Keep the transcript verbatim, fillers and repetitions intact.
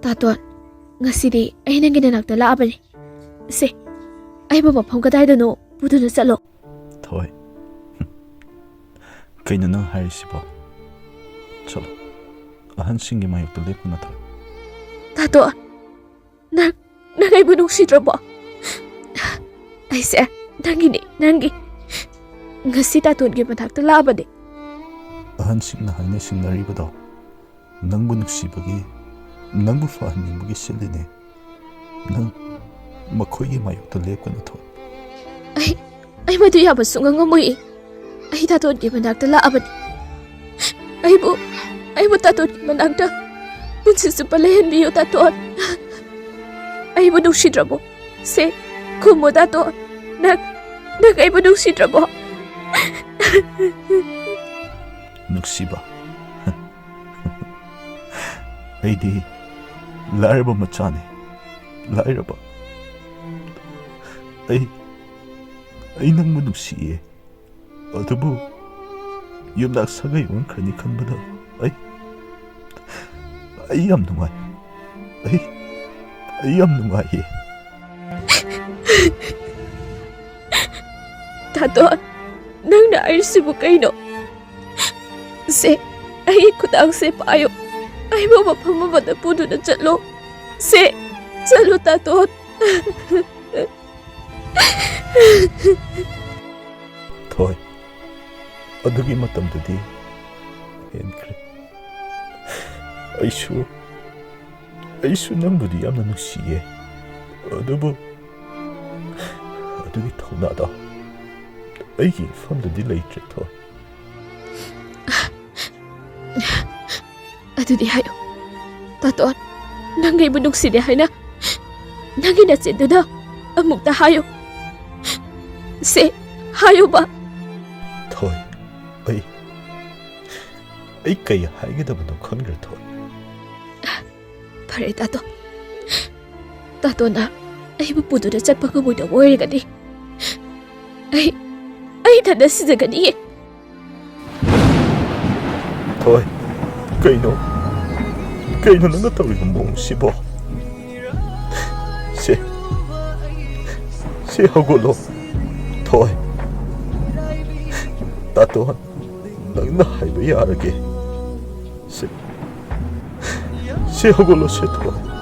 ꯇꯥꯇꯣꯟ, ꯉꯁꯤꯗꯤ ꯑꯩ ꯅꯪꯒꯤ ꯅꯅꯥꯛꯇ ꯂꯥꯛꯑꯕꯅꯤ꯫ ꯁꯦ, ꯑꯩꯕꯨ ꯃꯐꯝ ꯀꯗꯥꯏꯗꯅꯣ ꯄꯨꯗꯨꯅ ꯆꯠꯂꯣ꯫ ꯊꯣꯏ, ꯀꯩꯅꯣ ꯅꯪ ꯍꯥꯏꯔꯤꯁꯤꯕꯣ? ꯆꯠꯂꯣ, ꯑꯍꯟꯁꯤꯡꯒꯤ ꯃꯥꯌꯣꯛꯇ ꯂꯦꯞꯀꯅꯨ, ꯊꯣꯏ꯫ ꯇꯥꯇꯣꯟ, ꯅꯪ, ꯅꯪ ꯑꯩꯕꯨ ꯅꯨꯡꯁꯤꯗ꯭ꯔꯕꯣ? ꯑꯩꯁꯦ ꯅꯪꯒꯤꯅꯤ, ꯅꯪꯒꯤ꯫ ꯉꯁꯤ ꯇꯥꯇꯣꯟꯒꯤ ꯃꯅꯥꯛꯇ ꯂꯥꯛꯑꯕꯅꯤ꯫ ꯑꯍꯟꯁꯤꯡꯅ ꯍꯥꯏꯅ ꯁꯤꯡꯅꯔꯤꯕꯗꯣ ꯅꯪꯕꯨ ꯅꯨꯡꯁꯤꯕꯒꯤ, ꯅꯪꯕꯨ ꯐꯍꯟꯅꯤꯡꯕꯒꯤ ꯁꯤꯜꯂꯤꯅꯦ꯫ ꯅꯪ ꯃꯈꯣꯏꯒꯤ ꯃꯥꯌꯣꯛꯇ ꯂꯦꯞꯀꯅꯨ, ꯊꯣꯏ꯫ ꯑꯩ, ꯑꯩ ꯃꯗꯨ ꯌꯥꯕ ꯁꯨꯡꯉꯝ ꯉꯝꯃꯣꯏ꯫ ꯑꯩ ꯇꯥꯇꯣꯟꯒꯤ ꯃꯅꯥꯛꯇ ꯂꯥꯛꯑꯕꯅꯤ꯫ ꯑꯩꯕꯨ, ꯑꯩꯕꯨ ꯇꯥꯇꯣꯟꯒꯤ ꯃꯅꯥꯛꯇ ꯄꯨꯟꯁꯤ ꯆꯨꯞꯄ ꯂꯩꯍꯟꯕꯤꯌꯨ, ꯇꯥꯇꯣꯟ꯫ ꯑꯩꯕꯨ ꯅꯨꯡꯁꯤꯗ꯭ꯔꯕꯣ? ꯁꯦ, ꯈꯨꯝꯃꯨ, ꯇꯥꯇꯣꯟ꯫ ꯅꯪ, ꯅꯪ ꯑꯩꯕꯨ ꯅꯨꯡꯁꯤꯗ꯭ꯔꯕꯣ? ꯅꯨꯡꯁꯤꯕ꯫ ꯑꯩꯗꯤ ꯂꯥꯏꯔꯕ ꯃꯆꯥꯅꯤ꯫ ꯂꯥꯏꯔꯕ꯫ ꯑꯩ, ꯑꯩ ꯅꯪꯕꯨ ꯅꯨꯡꯁꯤꯌꯦ꯫ ꯑꯗꯨꯕꯨ ꯌꯨꯝꯅꯥꯛ ꯁꯥꯒꯩ ꯑꯣꯟꯈ꯭ꯔꯅꯤ ꯈꯟꯕꯗ ꯑꯩ, ꯑꯩ ꯌꯥꯝ ꯅꯨꯡꯉꯥꯏ꯫ ꯑꯩ, ꯑꯩ ꯌꯥꯝ ꯅꯨꯡꯉꯥꯏꯌꯦ꯫ ꯇꯥꯇꯣꯟ, ꯅꯪꯅ ꯍꯥꯏꯔꯤꯁꯤꯕꯨ ꯀꯩꯅꯣ? ꯁꯦ, ꯑꯩꯒꯤ ꯈꯨꯗꯥꯡꯁꯦ ꯄꯥꯏꯌꯨ꯫ ꯑꯩꯕꯨ ꯃꯐꯝ ꯑꯃꯗ ꯄꯨꯗꯨꯅ ꯆꯠꯂꯣ꯫ ꯁꯦ, ꯆꯠꯂꯨ, ꯇꯥꯇꯣꯟ꯫ ꯊꯣꯏ, ꯑꯗꯨꯒꯤ ꯃꯇꯝꯗꯨꯗꯤ ꯍꯦꯟꯈ꯭ꯔꯦ꯫ ꯑꯩꯁꯨ, ꯑꯩꯁꯨ ꯅꯪꯕꯨꯗꯤ ꯌꯥꯝꯅ ꯅꯨꯡꯁꯤꯌꯦ, ꯑꯗꯨꯕꯨ ꯑꯗꯨꯒꯤ ꯊꯧꯅꯥꯗꯣ ꯑꯩꯒꯤ ꯏꯐꯝꯗꯗꯤ ꯂꯩꯇ꯭ꯔꯦ, ꯊꯣꯏ꯫ ꯑꯗꯨꯗꯤ ꯍꯥꯏꯌꯨ, ꯇꯥꯇꯣꯟ, ꯅꯪ ꯑꯩꯕꯨ ꯅꯨꯡꯁꯤꯗꯦ ꯍꯥꯏꯅ ꯅꯪꯒꯤ ꯅꯆꯤꯟꯗꯨꯅ ꯑꯃꯨꯛꯇ ꯍꯥꯏꯌꯨ꯫ ꯁꯦ, ꯍꯥꯏꯌꯨꯕ꯫ ꯊꯣꯏ, ꯑꯩ, ꯑꯩ ꯀꯩ ꯍꯥꯏꯒꯗꯕꯅꯣ ꯈꯪꯗ꯭ꯔꯦ, ꯊꯣꯏ꯫ ꯐꯔꯦ, ꯇꯥꯇꯣꯟ꯫ ꯇꯥꯇꯣꯟꯅ ꯑꯩꯕꯨ ꯄꯨꯗꯨꯅ ꯆꯠꯄ ꯉꯝꯃꯣꯏꯗꯕ ꯑꯣꯏꯔꯒꯗꯤ ꯑꯩ, ꯑꯩ ꯏꯊꯟꯇ ꯁꯤꯖꯒꯅꯤꯌꯦ꯫ ꯊꯣꯏ, ꯀꯩꯅꯣ? ꯀꯩꯅꯣ ꯅꯪꯅ ꯇꯧꯔꯤꯕ ꯃꯑꯣꯡꯁꯤꯕꯣ? ꯁꯦ, ꯁꯦ ꯍꯧꯒꯠꯂꯣ꯫ ꯊꯣꯏ, ꯇꯥꯇꯣꯟ, ꯅꯪꯅ ꯍꯥꯏꯕ ꯌꯥꯔꯒꯦ꯫ ꯁꯦ, ꯁꯦ ꯍꯧꯒꯠꯂꯣ, ꯁꯦ ꯊꯣꯏ꯫